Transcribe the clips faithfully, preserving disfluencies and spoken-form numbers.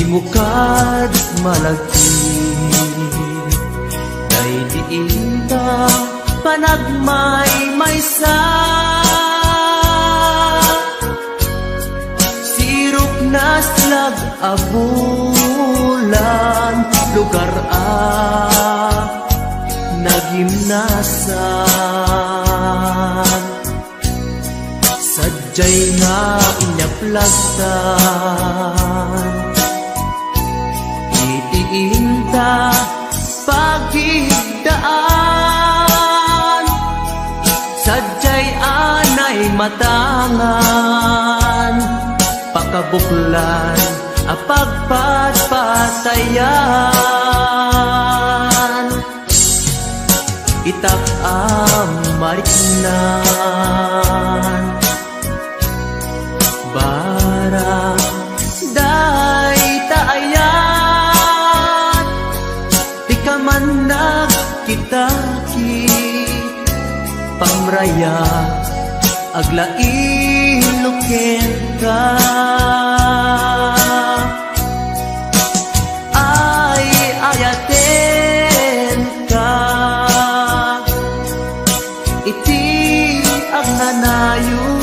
Mukad malagip, daydi inta panagmaymaysa. Sirok naslag a bulan, lugar a nagimnasan. Sadiay nga inyaplag ta iti inta pagiddaan. Sadiay anay matangan, pakabuklan a pagpatpatayan. Itak a mariknan, barang dayta ayan, ti kaman nagkitaki, pamraya, aglailo kenka. Ay, ayatenka iti agnanayon.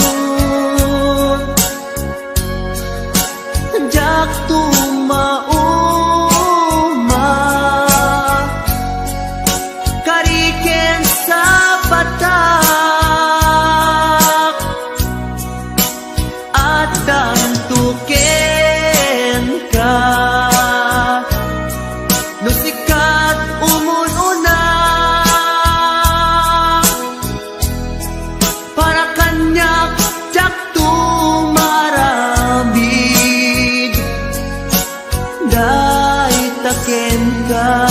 Diak tumauma, kari ken sapatak. Addanto kenka, no sika ti umun-unak. Para kaniak, diakto maaramid, dayta kenka.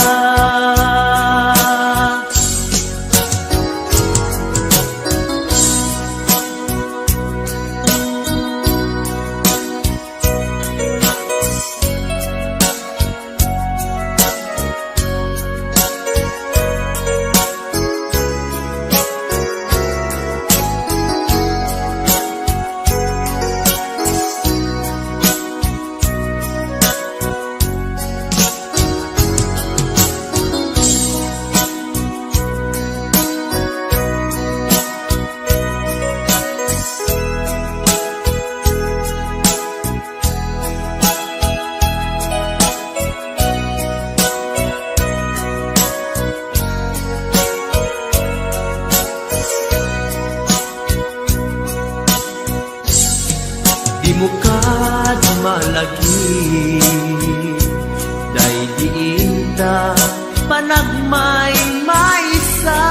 Dimo kad malagip, daydi inta panagmaymaysa.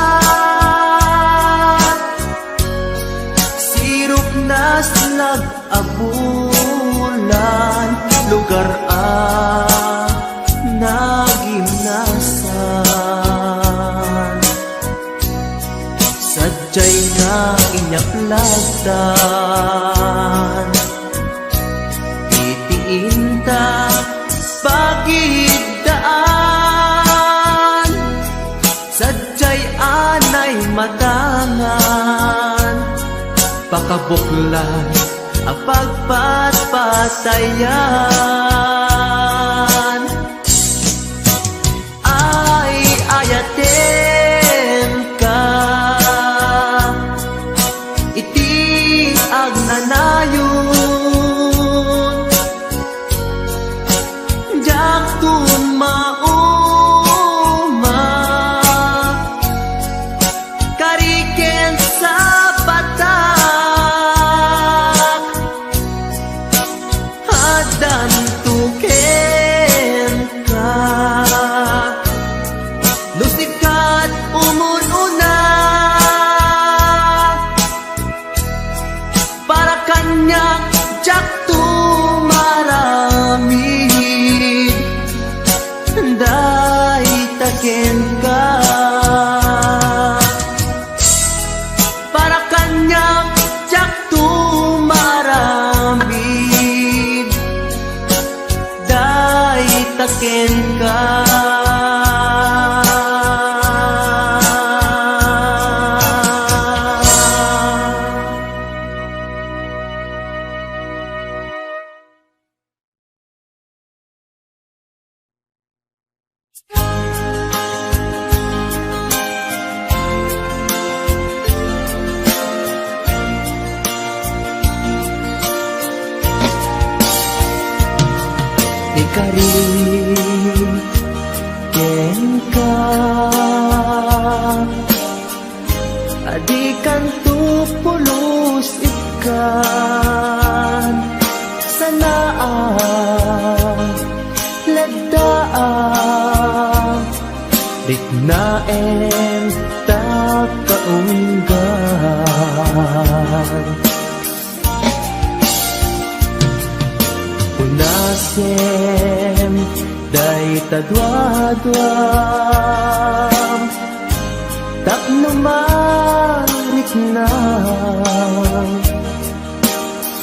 Sirok naslag a bulan, lugar a nagimnasan. Sadiay nga inyaplag ta iti inta pagiddaan. Sadiay anay matangan, pakabuklan a pagpatpatayan. Ay, ayatenka iti agnanayon. Diakto mauma, kari ken sapatak, addanto kenka, no sika ti umun-unak. Para kaniak, diakto maaramid, dayta kenka. Para kaniak, diakto maaramid, dayta kenka. Ikari kenka, a dikanto pulos ikkan, sanaak, laddaak, riknaem ta kaunggan. Unasem dayta duaduam tapno mariknam.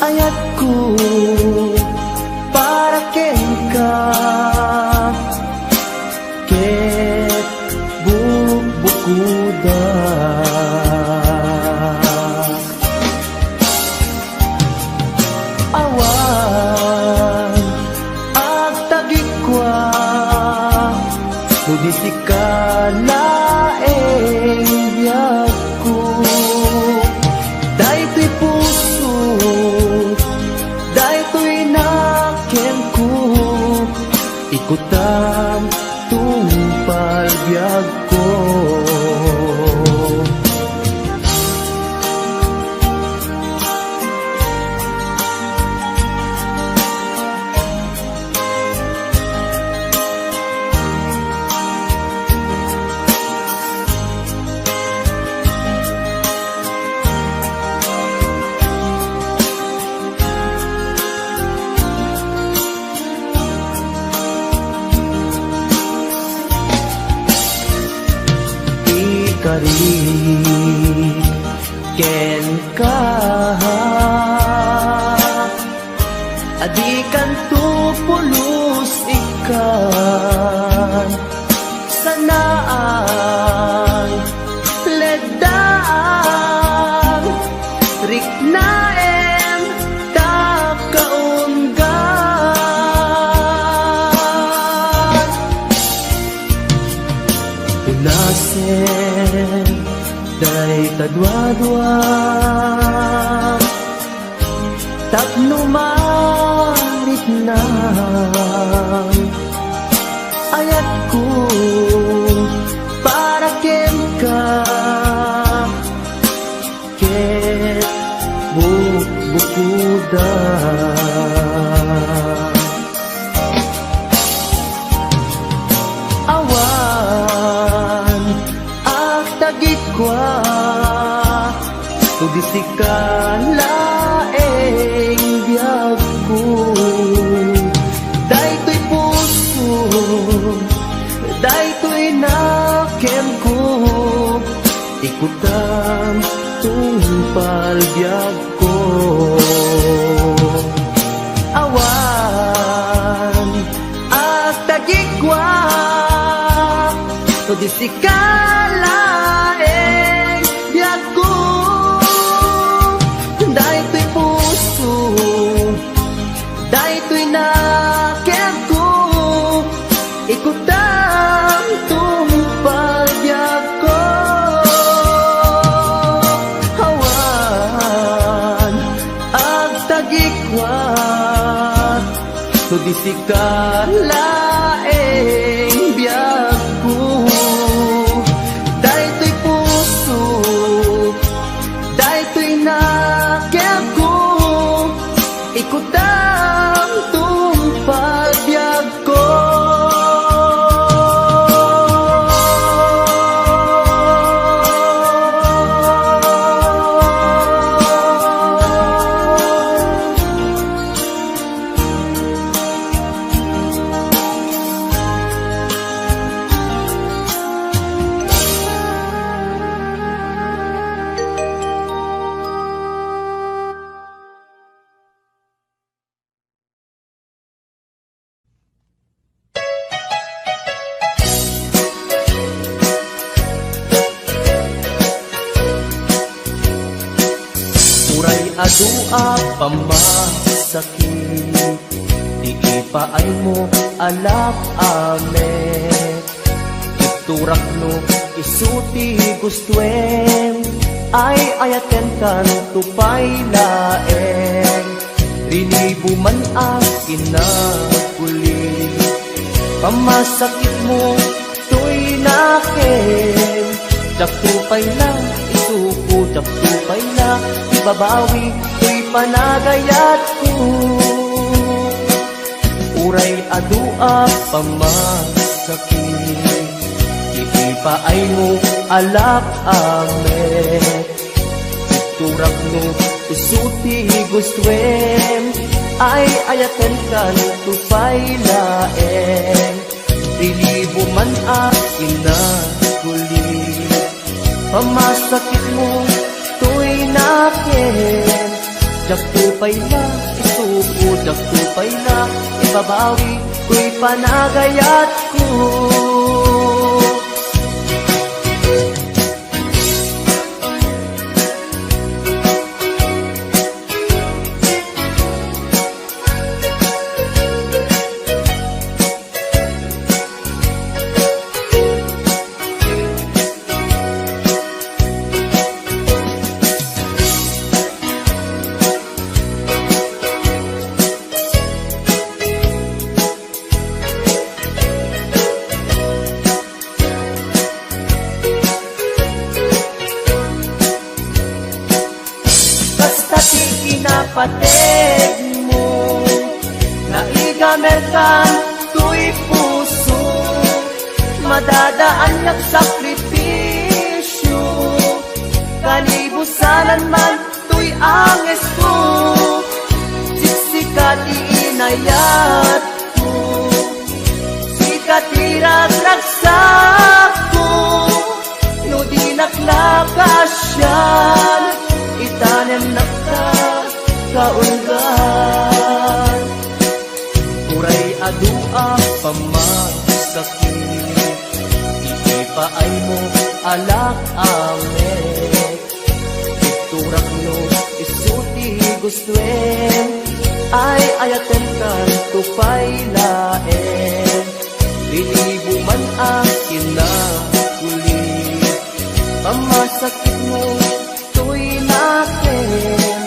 Ayatko para kenka ket bukbukodak. Awan agtagikua no di sika laeng biagko. Daytoy puso, daytoy nakenko, ikutam tungpal biagko. Ikari kenka, a dikanto pulos ikkan, sanaak, laddaak, riknaem ta kaunggan. Unasem dayta duaduam tapno mariknam. Ayatko para kenka ket bukbukodak. Awan agtagikua no di sika laeng biagko. Daytoy puso, daytoy nakenko, ikutam tungpal biagko. Awan agtagikua no di sika laeng biagko. Daytoy puso, daytoy nakenko, ikutam tungpal biagko. Awan agtagikua no di sika laeng biagko. Daytoy puso, daytoy nakenko, ikutam tungpal biagko. Uray adu a pammasakit ti Paaymo, alak, amen. Turakno, isu ti gustoem. Ay-ayatenkan to pay laeng. Rinibo man a kinaguli. Pamasakitmo, toy nakem. Diak to pay la isuko, diak to pay la ibabawi toy panagayatko. Uray adu a pamasakit, iti paaymo, alak, amen. Turakno, isu ti gustoem. Ay-ayatenkan to pay laeng. Rinibo man a kinaguli. Pamasakitmo, toy nakem. Diak to pay la isuko, diak to pay la ibabawi toy panagayatko. Kasta ti kinapateg mo, naigamerkan toy puso. Madadaanyak sakripisyo, kanibusanan man toy angesko. Siksika ti inayatko, sika ti ragragsakko. No dinak la kasian, itanemnak ta kaunggan. Uray adu a pamasakit, iti paaymo, alak, amen. Turakno, isu ti gustoem. Ay-ayatenkan to pay laeng. Rinibo man a kinaguli. Pamasakitmo, toy nakem.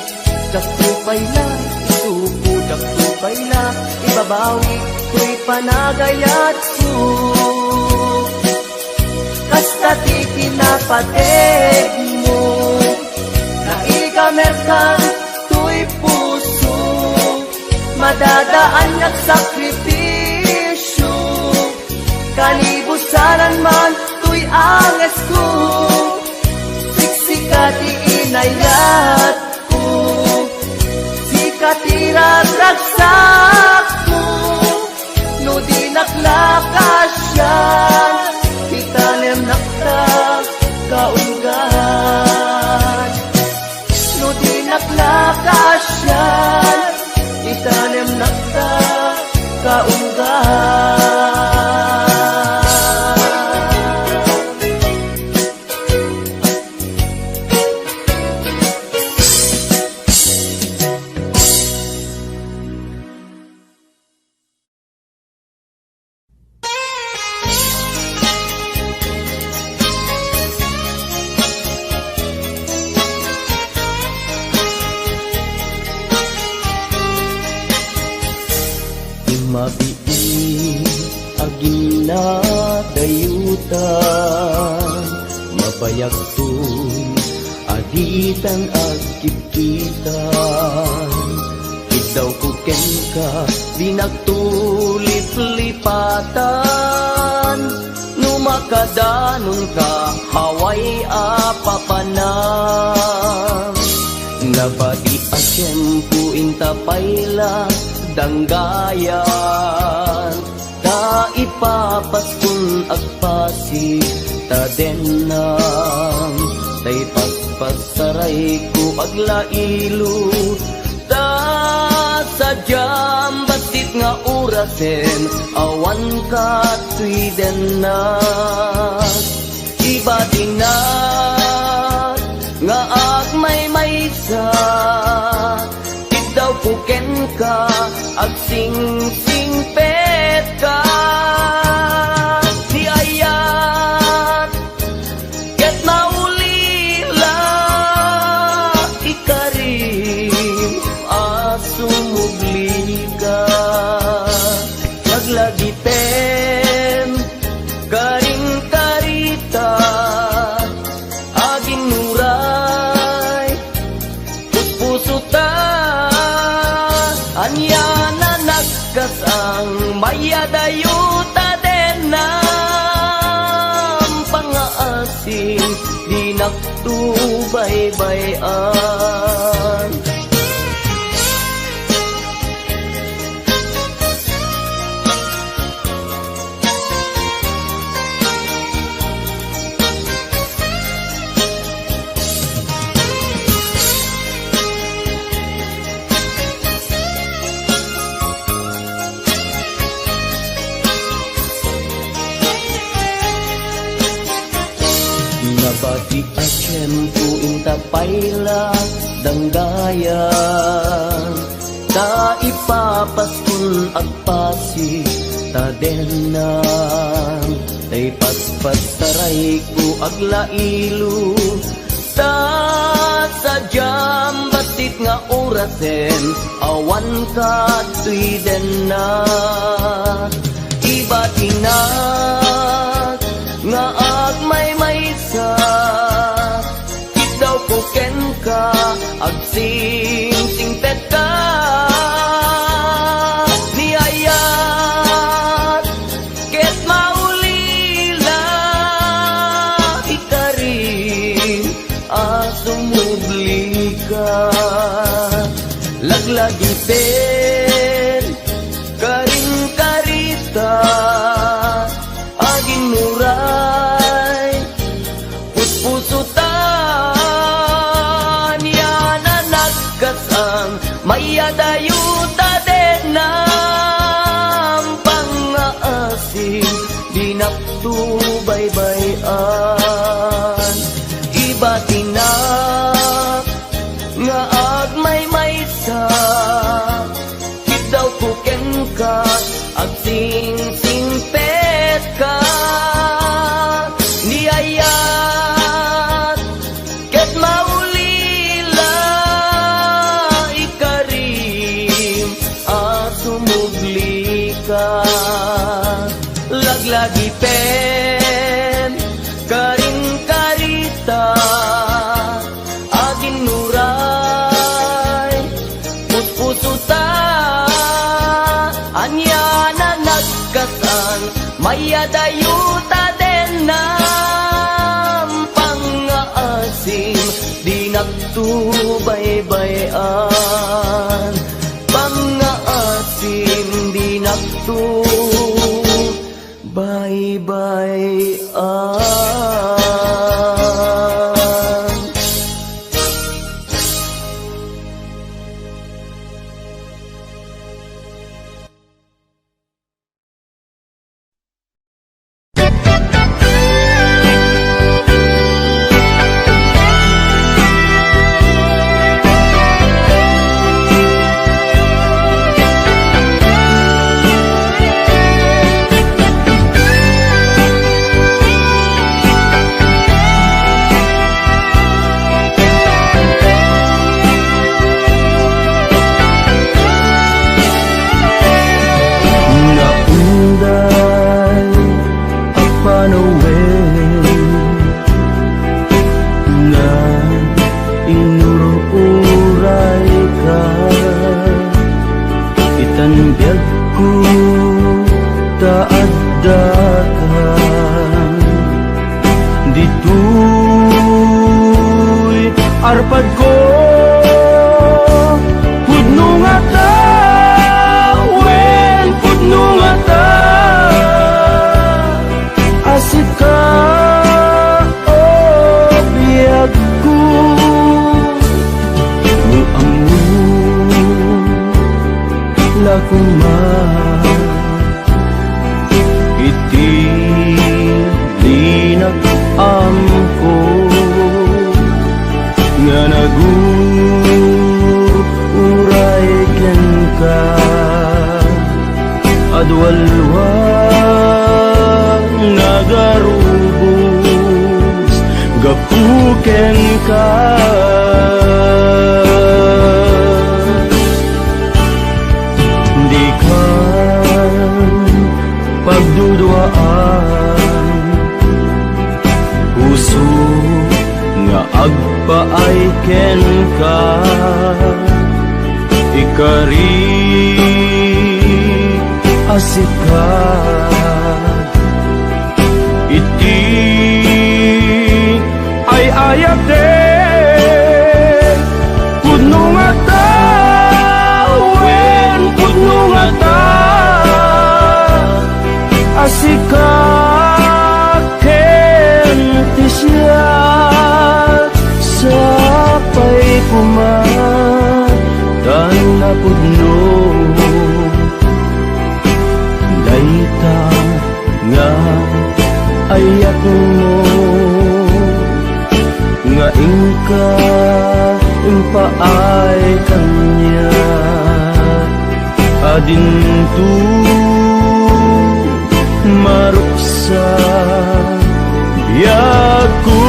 Diak to pay la isuko, diak to pay la ibabawi toy panagayatko. Kasta ti kinapateg mo, naigamerkan toy puso. Madadaanyak sakripisyo, kanibusanan man toy angesko. Siksika ti inayatko, sika ti ragragsakko. No dinak la kasian, itanemnak ta kaunggan. No dinak la kasian, itanemnak ta kaunggan. Mabiit a ginadayutan, mabayagton a ditan agkitkitan. Iddawko kenka, dinakto liplipatan. No makadanonka, awan a papanan. Nabati a tiempo, inta pay la danggayan. Ta ipapaskon agpasig ta dennang, ta ipaspasarayko aglailo. Ta sadiam bassit nga orasen, awan katoy dennak. Ibatinak nga agmaymaysa, iddaw Kenka, agsingsingpetka, ni ayat ket maulila, ikarim a sumublika. Naglagipen, karin karita, aginnuray puspuso ta. Ania na nagkasang, mayadayo ta den nampangaasim, dinakto baybay-an. Nabati a tiempo inta pay la danggayan, ta ipapaskon agpasi ta denna. Tay paspas tarayko aglailo, ta sadiam bassit nga orasen awan kadtoy denna. Ibatinak nga agmaymaysa, Kidawko kenka, agsingsingpetka, ni ayat ket maulila, ikarim a sumublika. Laglagipen, karin karita, aginnuray puspuso ta, ania na nagkasang, mayadayo ta den nampangaasim, dinakto baybay-an. Ibatinak nga agmaymaysa, Kidawko kenka, agsingsingpetka, ni ayat ket maulila, ikarim a sumublika. Laglagipen, karin karita, aginnuray puspuso ta, ania na nagkasang, mayadayo ta den nampangaasim, dinakto baybay-an, pangaasim, dinakto baybay-an. Naunday a panawen nga inur-urayka, itan biagko ta addaka. Ditoy arpadko, pudno ngata, wen pudno ngata, a sika, o biagko, no ammo la koma iti dinak ammo nga nagun Wa nagarubos gapu kenka. Dikan pagduduaan, puso nga agpaay kenka. Ikari a sika iti ay-ayatek, pudno ngata, wen pudno ngata a sika ken ti siak. Sapay koma ta napudno dayta nga ayatmo, nga inka impaay kaniak a dinto maruksa biagko.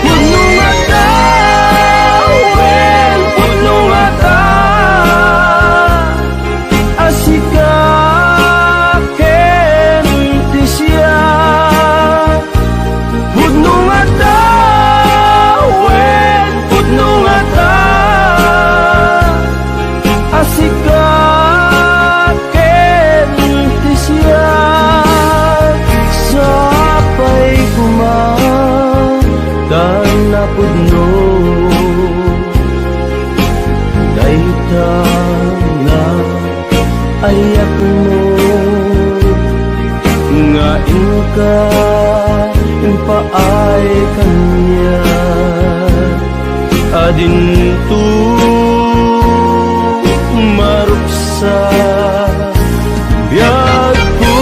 Pudno ngata, wen, pudno ngata a sika ken ti siak. Pudno ngata, wen, pudno ngata a sika ken ti siak. Sapay koma ta napudno dayta nga ayatmo, nga inka impaay kaniak a dinto maruksa biagko.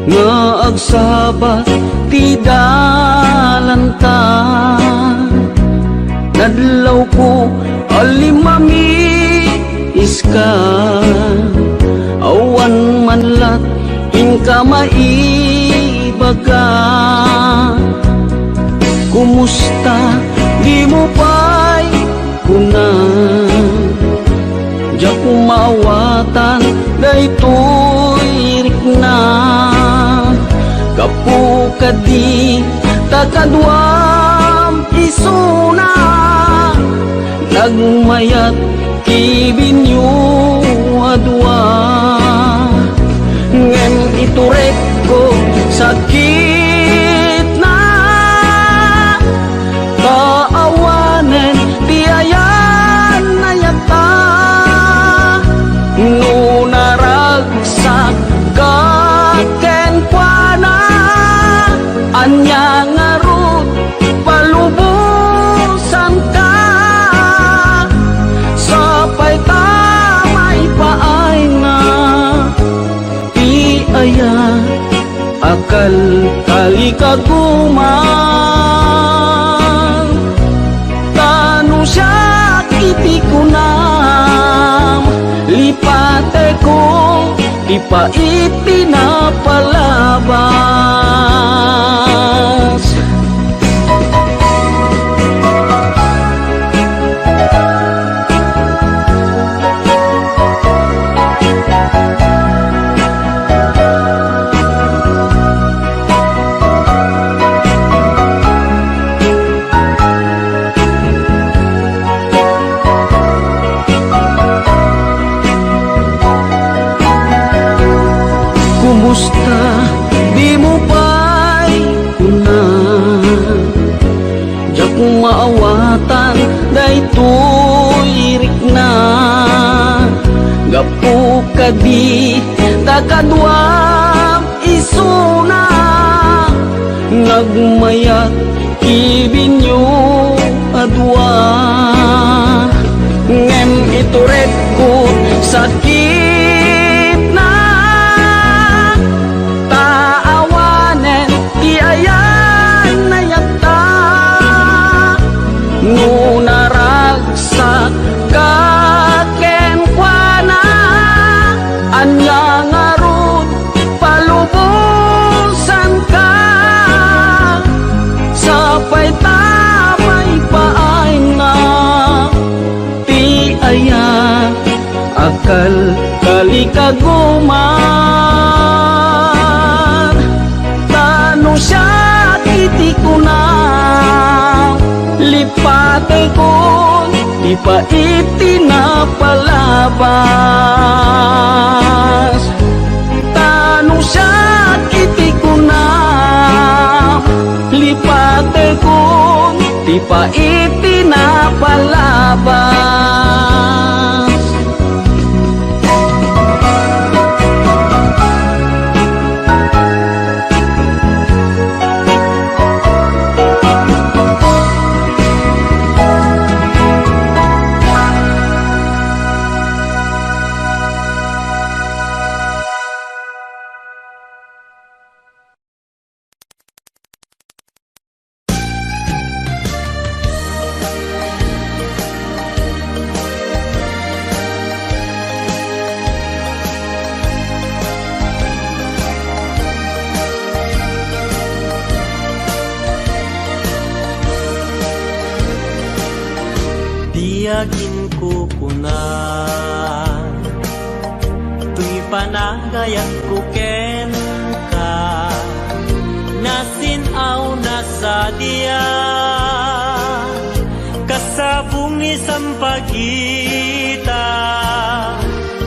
nga agsabat ti dalanta. Nadlawko a limmamiska, awan man lat inka maibaga. Kumusta? Dimo pay kuna. Diak maawatan daytoy rikna. Gapu kadi ta kaduam isuna, nagmayat ti binio a dua. Ngem iturekko sakitna, ta awanen ti ayan-ayatta. No naragsak ka kenkuana, ania ngarud palubosanka? Sapay ta maipaayna ti aya a kalkalikaguman. Ta no siak iti kunam, lipateko ti pait ti napalabas. Kumusta? Dimo pay kuna. Diak maawatan daytoy rikna. Gapu kadi ta kaduam isuna, nagmayat ti binio a dua. Ngem iturekko sakitna, ta awanen ti ayan-ayatta. No naragsak ka kenkuana, ania ngarud palubosanka? Sapay ta maipaayna ti aya a kalkalikaguman. Ta no siak iti kuna, lipatekon ti pait ti napalabas. Ta no siak iti kuna, lipatekon ti pait ti napalabas. Diak inkukuna, toy panagayatko kenka, nasin-awna sadiak, kasabong ni sampagita,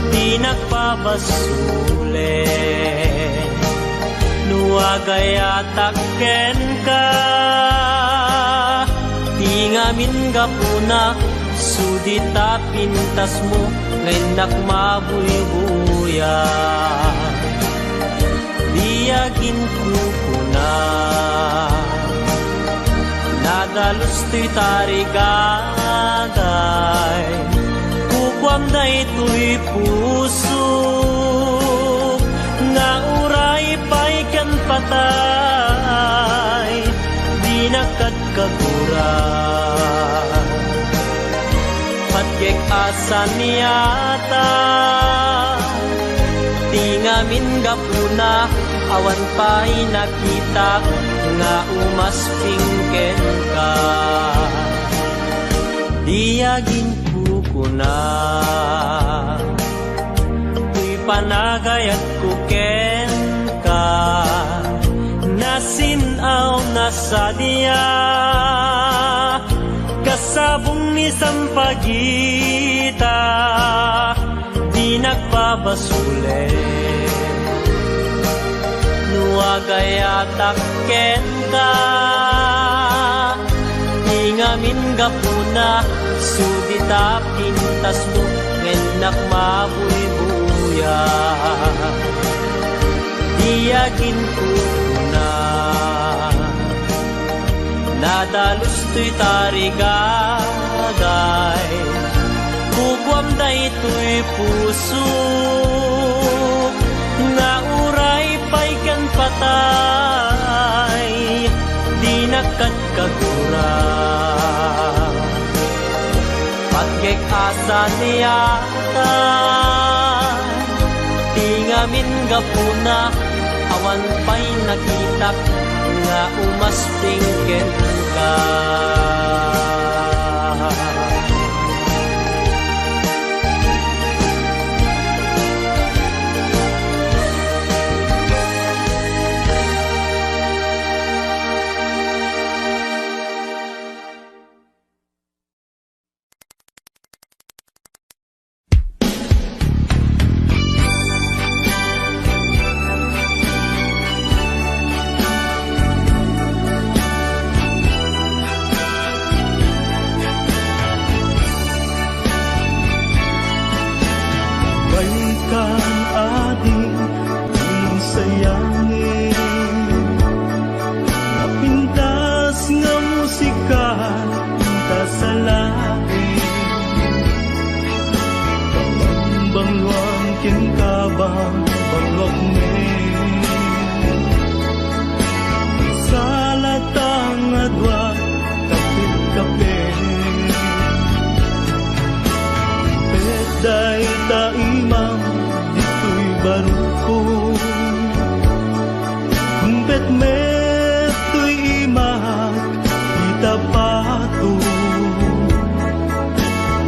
dinak pabasolen. No agayatak kenka, ti ngamin gapuna, sudi ta pintasmo nga innak mabuybuya. Diak inkukuna, nadalus toy tarigagay, kukuam daytoy pusok, patay, dinak kadkagura. Patgek a saniata, ti ngamin gapuna, awan pay nakitak nga umasping kenka. Di aginkukuna, toy panagayatko kenka, nasin-aw na sadiak, kasabong ni sampagita, dinak pabasolen. No agayatak kenka, ti ngamin gapuna, sudita pintasmo, ngem nak mabuybuya. Di aginkukuna, nadalus toy tarigagay, kukuam daytoy puso, nga uray pay ken patay, dinak kadkagura. Patgek a saniata, ti ngamin gapuna, awan pay nakitak nga umasping kenka. Baikan adi, unong sayangin, napintas nga musika, inta sa langit. Bangluang ken kabang, bangluak met. Salata nga dua, kapit-kapit. Ket dayta imam ditoy barukko. Ket met toy imak ita pato.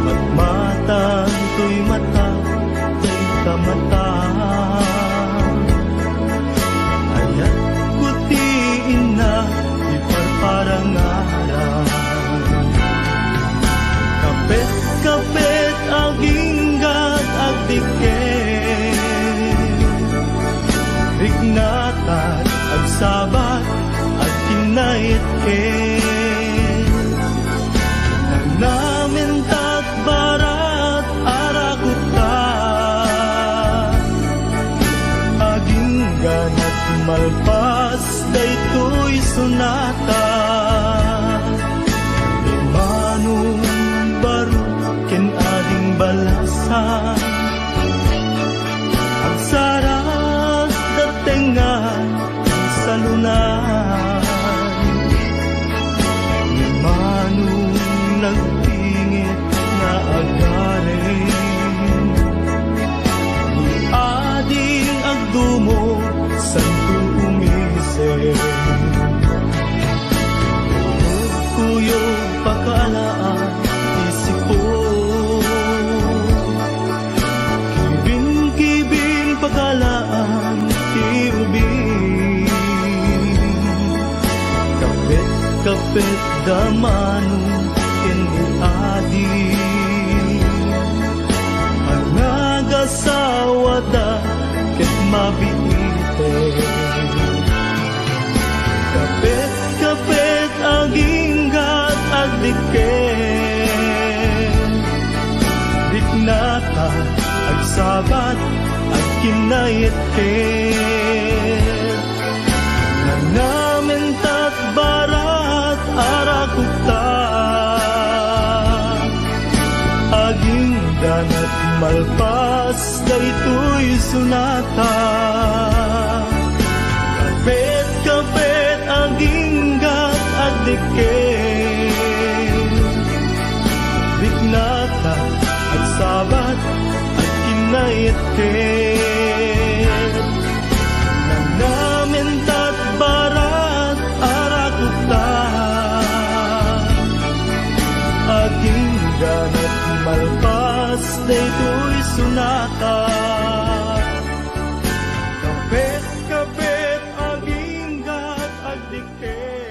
Matmatan toy mata, dayta mata. Ayatko ti inna, ti parparangaran. Kapet-kapet aginggat agdikket. Riknatat, agsabat, agkinnait ket nagnamintat barat a rakupta. Agingganat malpas daytoy sonata. Ni Manong Barok ken Ading Balasan. Agsarasda tengnga ti salunay. Ni Manong nagpingit nga agaring. Ni Ading agdumog, santo umisip. Kuyog pakaalaan ti sipon. Kibin-kibin pakaalaan ti ubing. Kapet-kapet da Manong ken ni Adi. Anagasawada ket mabiiten. Kapet-kapet aginggat agdikket. Riknatat, agsabat, agkinnait ket nagnamintat barat a rakupta. Agingganat malpas daytoy sonata. Kapet Ket nanamintat barat a rakupta, agingga't malpas daytoy sonata. Kapet-kapet agingga't agdikdek.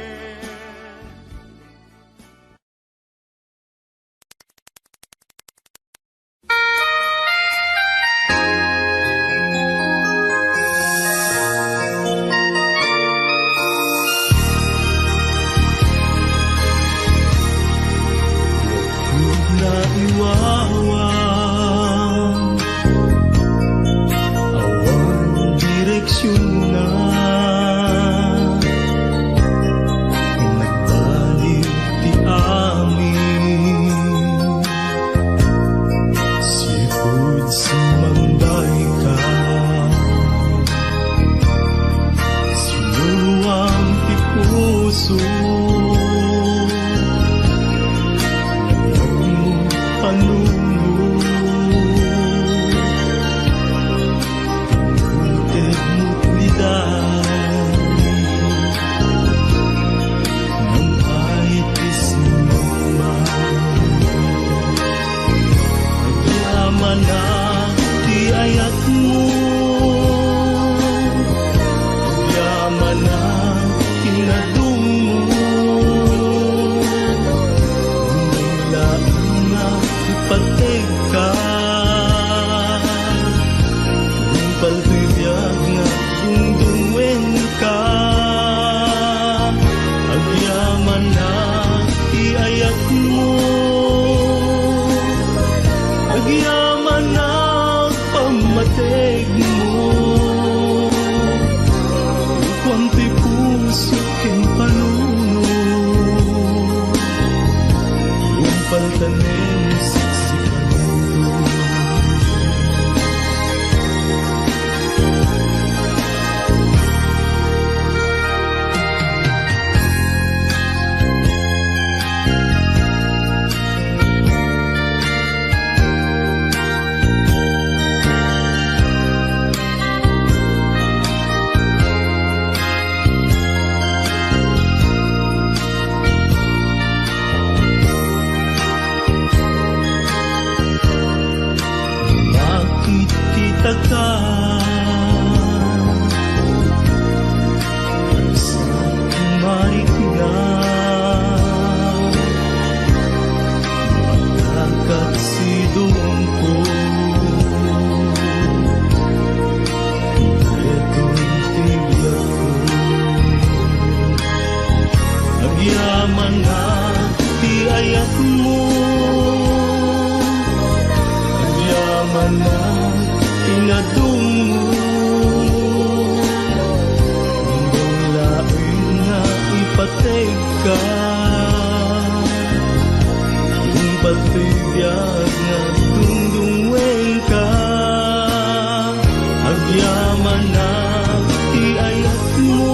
Naiwawa, awan direksionna. Nagbaliw ti amin. Sipud sumangbayka, sinuluam ti puso. Panunot. Utedmo ti dayta, ngem ay ti sinumang. Agyamanak ti ayatmo, agyamanak ti nadummo. Laeng nga ipategka, nupal ti biag nga agdungdungngoenka. Agyamanak ti ayatmo, agyamanak pammategmo. Kuan ti puso ken panunot, nupal tanem siksikayo. Makitkitak, sa marikna, makakat sidongko, detoy ti biagko. Agyamanak ti ayatmo, agyamanak ti nadummo. Imbag laeng nga ipategka, nupal ti biag nga agdungdungngoenka. Agyamanak ti ayatmo,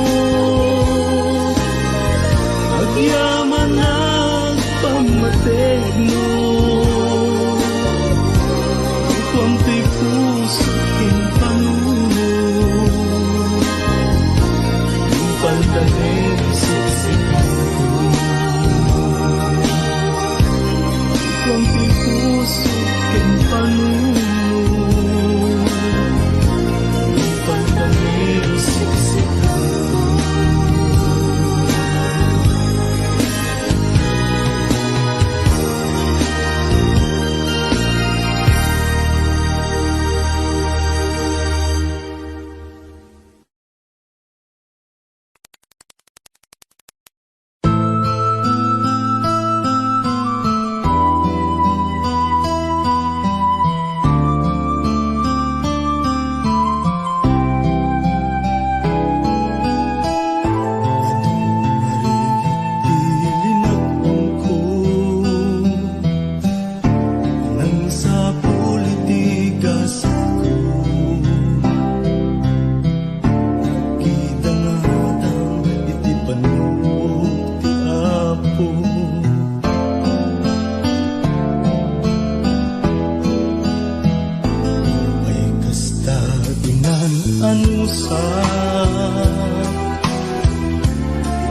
agyamanak pammategmo. Kuan ti puso ken panunot, nupal tanem siksikayo. Kuan ti puso ken panunot, nupal tanem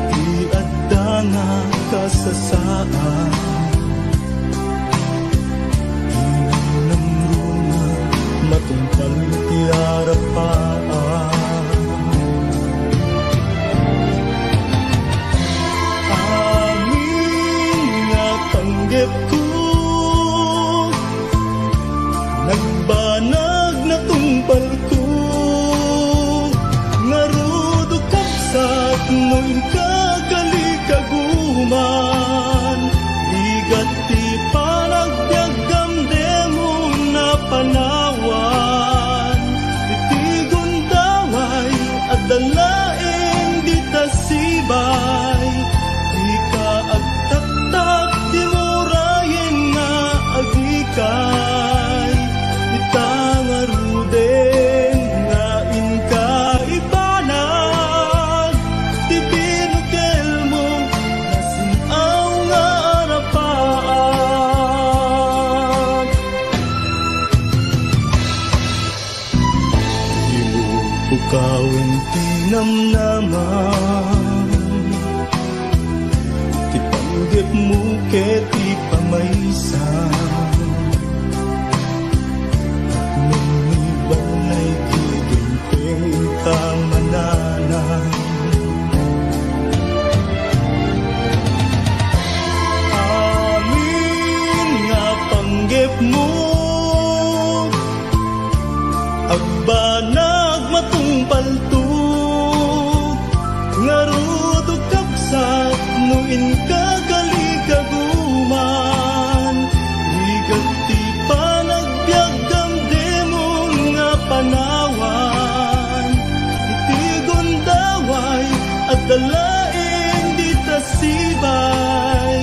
Ti adda nga kasasaan, inamnamron nga matungpal ti arapaan. Amin nga panggepko, nagbanag natungpalko, ngarud, o kabsat, no inka kalikaguman, ligat ti panagbiagam demon a panawan. Iti gundaway, adda laeng dita sibay, dika agtaktak, dimo rayen nga agikay. Ita ngaruden nga inka ibanag, ti binukelmo, nasin-aw nga arapaan. Dimo pukawen ti namnamam, ti panggepmo ket ti pamaysa. Tapno ni balay ti genteng ta mananam. Amin nga panggepmo, agbanag matungpalto, ngarud, o kabsat, no inka kalikaguman, ligat ti panagbiagam demon nga panawan. Iti gundaway, adda laeng dita sibay,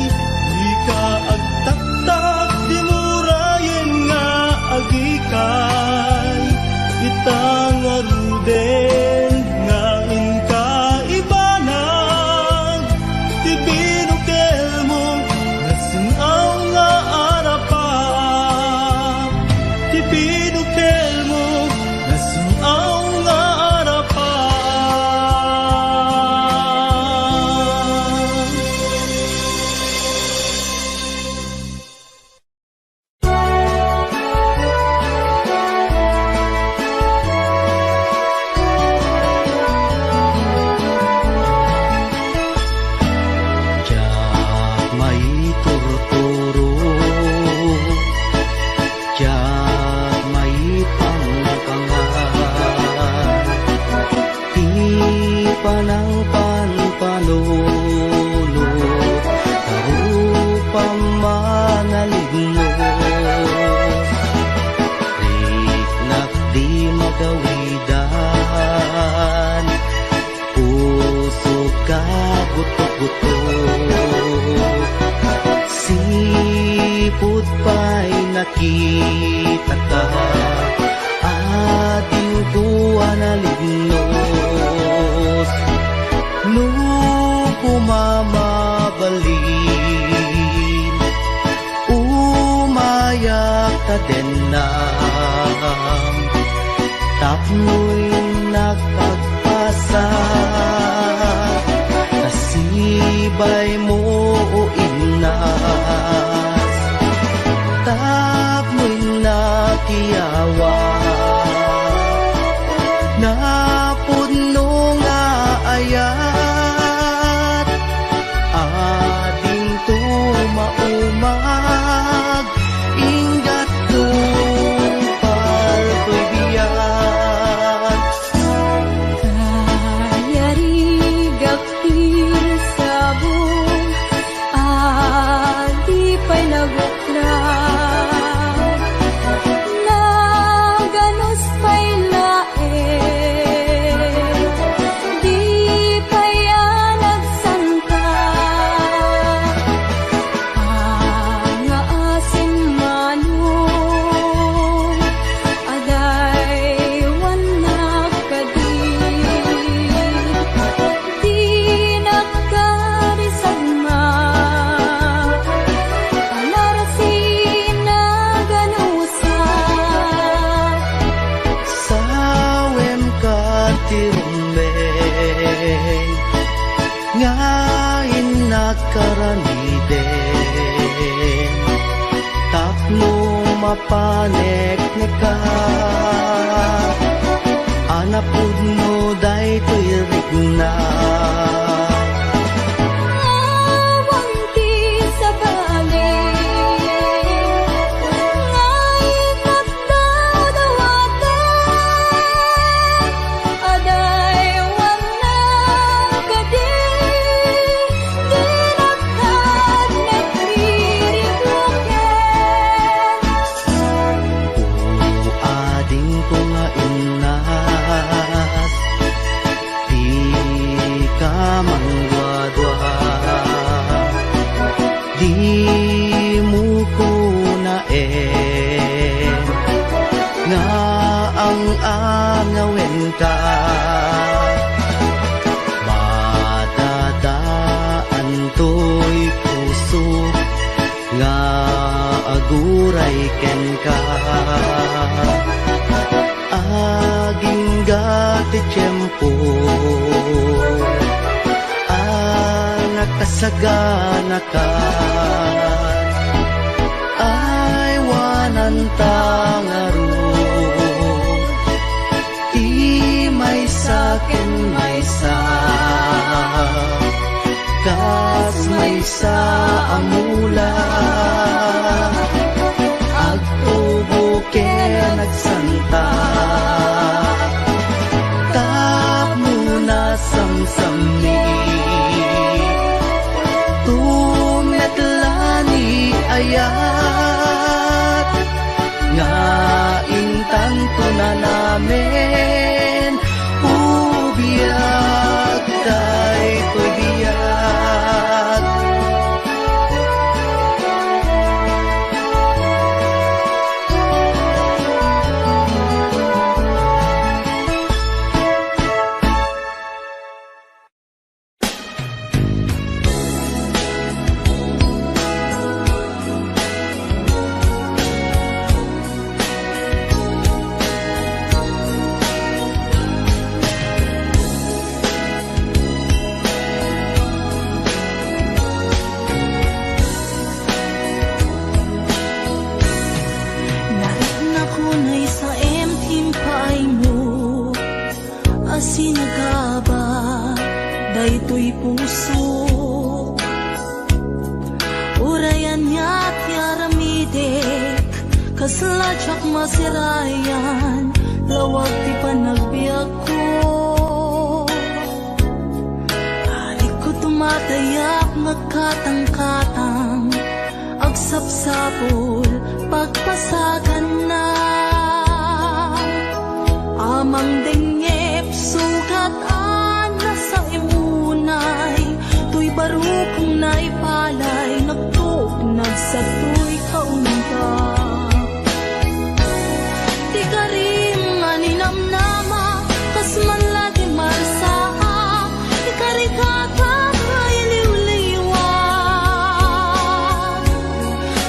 dika agtaktak, dimo rayen nga agikay. Ita ngaruden nga inka ibanag, ti binukelmo, nasin-aw nga arapaan. Ti binukelmo, nasin-aw nga arapaan. Diak maiturturo, diak maipangpangan. Ti panangpanpanunot, karupam a nalignos. Riknak di magawidan, pusok a gutguttok. Sipud pay nakitaka, adiwko a nalignos. No kumamabalin, umayak ta dennam. Tapno innak agpasa, ta sibay mo o innas. Tapno nga innak aramiden tapno mapanekneka a napudno daytoy rikna. Awan ti sabali nga innak dawdawaten, adaywanna kadi, dinak kad nagririkloken. O adingko nga innak, dika mangduadua. Dimo kunaen nga ang-angawenka. Madadaan toy puso nga aguray kenka. Agingga ti tiempo a nakasaganaka, aywananta ngarud ti maysa ken maysa kas maysa a mula. Agtubo ken agsanta tapno nasamsammi. Tumetla ni ayat nga intanto nanamen. O biag, daytoy biag. Nariknak unay sa M T paaymo a sinagaba daytoy puso. Uray ania ti aramidek, kasla diak masirayan, lawag ti panagbiagko. Adikko tumatayak, nagkatangkatang, agsapsapul, pagpasaganna. Amang dengngep, sugat a nasaem unay, toy barukong naipalay, nagtuknag satoy kaungga. Ti karim nga ninamnama, kas man la ti marsaak, ikarikata nga iliwliwa.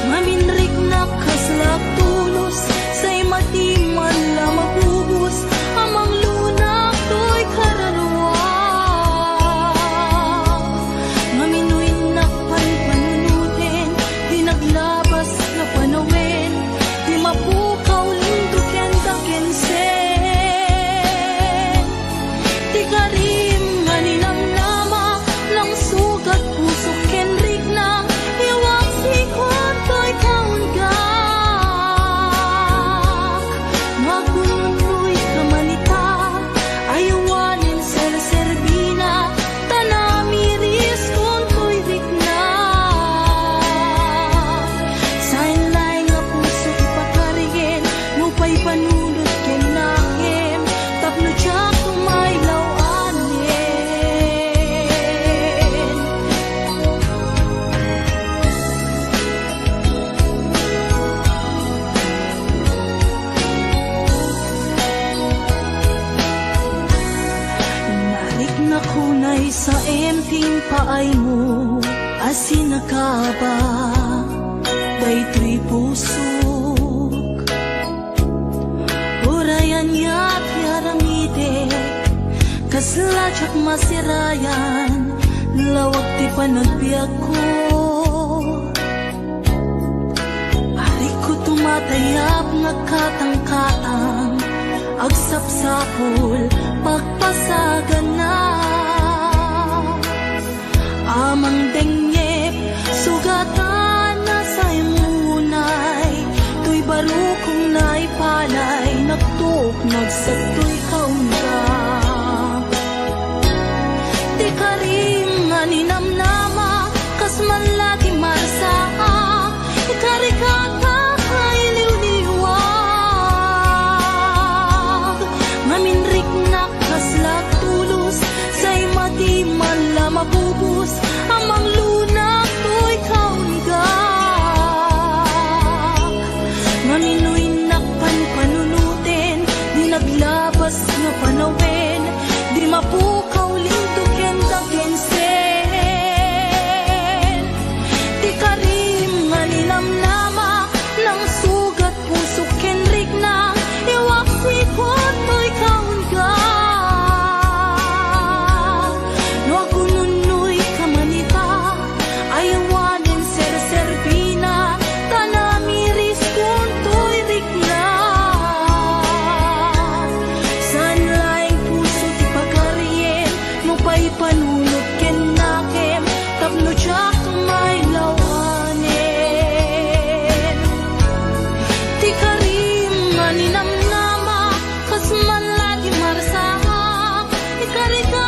Ngamin riknak kasla tulos, say mati man la mabubos, a manglunak toy kararua. Ngamin no innak panpanunuten, ti naglabas nga panawen, ti mapukaw lindoken dakensen. Ti karim nga ninamnama, nangsugat pusok ken rikna, iwak sikuan toy kaungga. Makunnoy ka man ita, ayawanen serserbina, ta namiris kuntoy rikna. Saen laeng a puso ti pakarigen, no paipanunot ken nakem, tapno diak tumaylaw anen. Nariknak unay sa M T paaymo a sinagaba daytoy pusok. Uray ania ti aramidek, kasla diak masirayan, Lawag ti panagbiagko, arigko tumatayab nga katangkatang, agsapsapul, pagpasagana. Amang dengngep, sugatan a saymunay, toy barukong naipalay, nagtuok, nagsagtoy kaunga. Ti karim nga ninamnama, kas man la ti marsaak, ikarikata a iliwliwag. Ngamin riknak kasla tulos, say mati man la mabubos, a manglunak toy kaunga. Ngamin no innak panpanunuten, di naglabas nga panawen, di mapukaw linto ken dagensen. Ti karim nga ninamnama, nangsugat pusok ken rikna, iwak sikut toy kaunga. No agununnoy ka man ita, aywanen serserbina, ta namiriskon toy rikna. Saan laeng puso ti pagarien, no paipanunot kennakem, tapno diak mailawanen. Ti karim nga ninamnama, kas man la ti marsaak, ikarika